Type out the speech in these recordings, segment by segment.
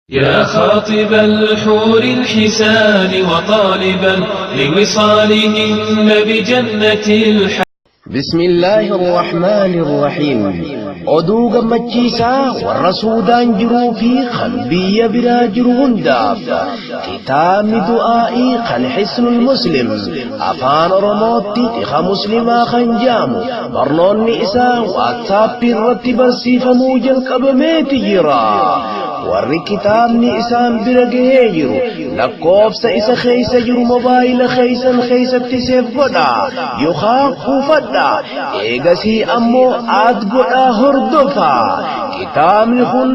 يا خاطب الحور الحسان وطالبا لوصالهن بجنة الحياة. بسم الله الرحمن الرحيم. Oduu gammachiisaa warra Suudaan jiruu fi kan biyya biraa jiru hundaaf, kitaabni du'aa'ii kan Xisnul Muslim afaan Oromootti Tika Muslimaa kan jedhamu barnoonni isaa Waatsaappii irratti barsiifamuu jalqabameeti jira. Warri kitaabni isaan bira gahee jiru lakkoofsa isa keessa jiru mobaayila keessan keessatti save godha yookaan kuufadha. Eegasii ammoo add godhaa hordofa. Kitaabni kun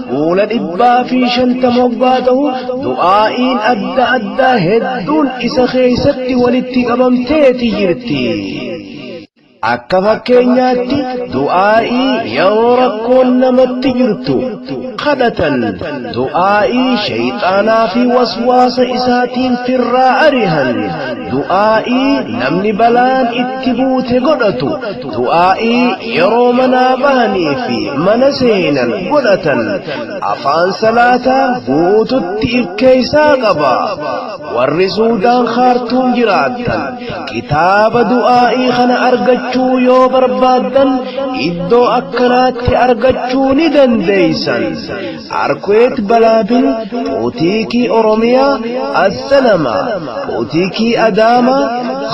fuula 150 hoggaa ta'u, du'aa'iin adda addaa hedduun isa keessatti walitti qabamteeti jirti. Akka fakkeenyaatti, du'aa'ii yeroo rakkoon namatti jirtu kadhatan, du'aa'ii shayxaanaa fi waswaasa isaatiin firraa arihan, du'aa'ii namni balaan itti buute godhatu, du'aa'ii yeroo manaa bahanii fi mana seenan godhatan, afaan salaataa guututti if keessaa qaba. Warri Suudaan Kaartuum jiraattan kitaaba du'aa'ii kana argachuu yoo barbaaddan iddoo akkanaatti argachuu ni dandeeysan. Arkuweet Balaabil, Buutiikii Oromiyaa, Assalama, Buutiikii Adaamaa,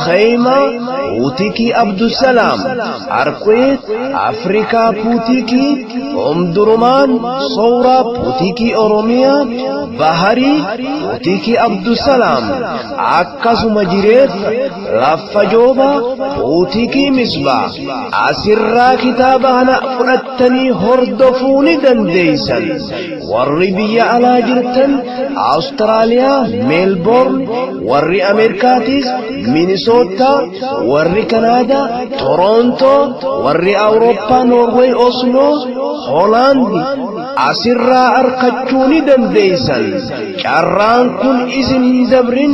Khaymaa, Buutiikii Abdusalaam, Arkuweet Afrikaa, Buutiikii Omdurumaan, Sowraa, Buutiikii Oromiyaa, Baharii, Buutiikii Abdusalaam, akkasuma Jireef, Laffa Joobaa, Buutiikii Misbaa asirraa kitaaba kana fudhattanii hordofuu ni dandeeysan. Warri biyya alaa jirtan Awustiraaliyaa Meelboorn, warri Ameerikaatis Minisootaa, warri Kanaadaa Torontoo, warri Awurooppaa Noorweey Osloo, Hoolaandi asirraa arkachuu ni dandeeysan. Carraan kun isin hin dabrin,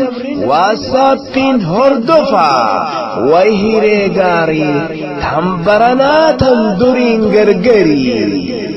Waatsaappiin hordofaa. Way hiree gaarii tan baranaa tan duriin gargarii.